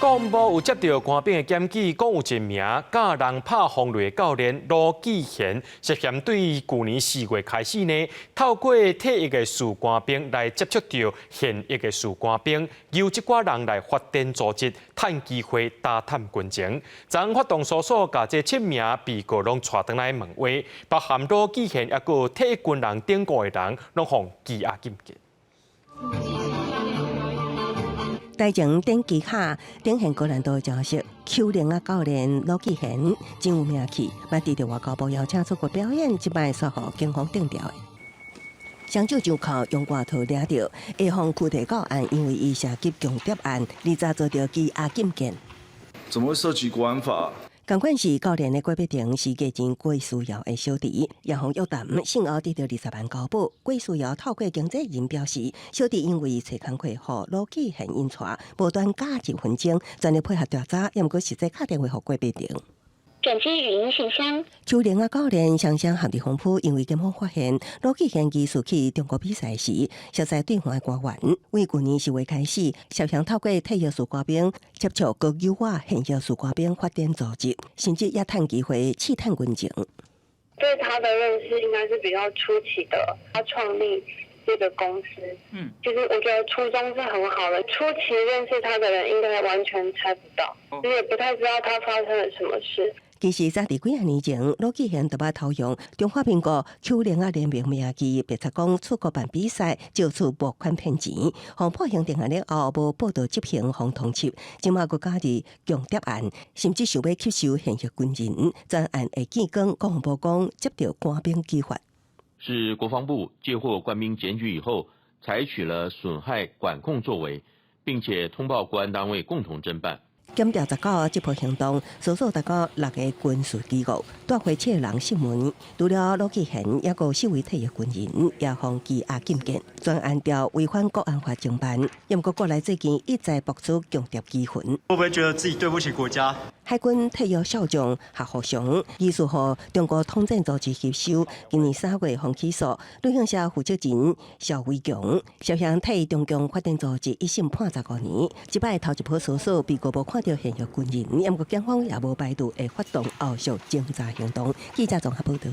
國防部有接著官兵的檢舉，講有一名教人拍風雷的教練盧繼賢，涉嫌對舊年4月開始呢，透過退役的士官兵來接觸著現役的士官兵，由這寡人來發展組織，趁機會打探軍情。昨昏發動搜索，共這七名被告攏帶轉來問話，包含盧繼賢，抑閣退役軍人等五個人，攏予羈押禁見。台前電機下展現高難度招式，丘陵仔教練盧繼賢真有名氣，嘛得著外交部邀請出國表演，這擺煞予警方定調的。雙手上銬用外套掠著，下方軀提到案，因為伊涉及強盜案，而遭遭著羈押禁見。怎麼會涉及國安法？仝款是教練的郭碧婷是藝人郭書瑤的小弟，也予約談，勝後得著20萬交保。郭書瑤透過經紀人表示，小弟因為揣工課予盧繼賢引帶，無端加入紛爭，全力配合調查，毋過實際敲電話予郭碧婷。轉接語音信箱。丘陵仔教練雙雙陷佇風波，因為檢方發現盧繼賢疑似去中國比賽時，熟似對方的官員。為舊年4月開始，涉嫌透過退役士官兵接觸高優仔現役士官兵發展組織，甚至也趁機會試探軍情。對他的認識應該是比較初期的，他創立這個公司，其實我覺得初衷是很好的。初期認識他的人應該完全猜不到，也不太知道他發生了什麼事。其實早佇幾仔年前，盧繼賢就捌偷用中華民國丘陵仔聯盟名義，白賊講出國辦比賽，借此募款騙錢，予判刑定案了後，無報到執行，予通緝，這馬閣加入強盜案，甚至想欲吸收現役軍人，專案會見光，國防部講接著官兵舉發。是國防部接獲官兵檢舉以後，採取了損害管控作為，並且通報國安單位共同偵辦。檢調19這波行動，搜索達到六个軍事機構，帶回七個人訊問，除了盧繼賢，抑閣四位退役軍人也予羈押禁見，專案調違反國安法偵辦。毋過國內最近一再爆出強盜疑雲，會不會覺得自己對不起國家？海軍退役少將夏富祥疑似予中國統戰組織吸收，今年3月予起訴。旅行社負責人邵偉強涉嫌替中共發展組織，一審判15年。這擺頭一波搜索，被告無看著現役軍人，毋過檢方也無排除會發動後續偵查行動。記者綜合報導。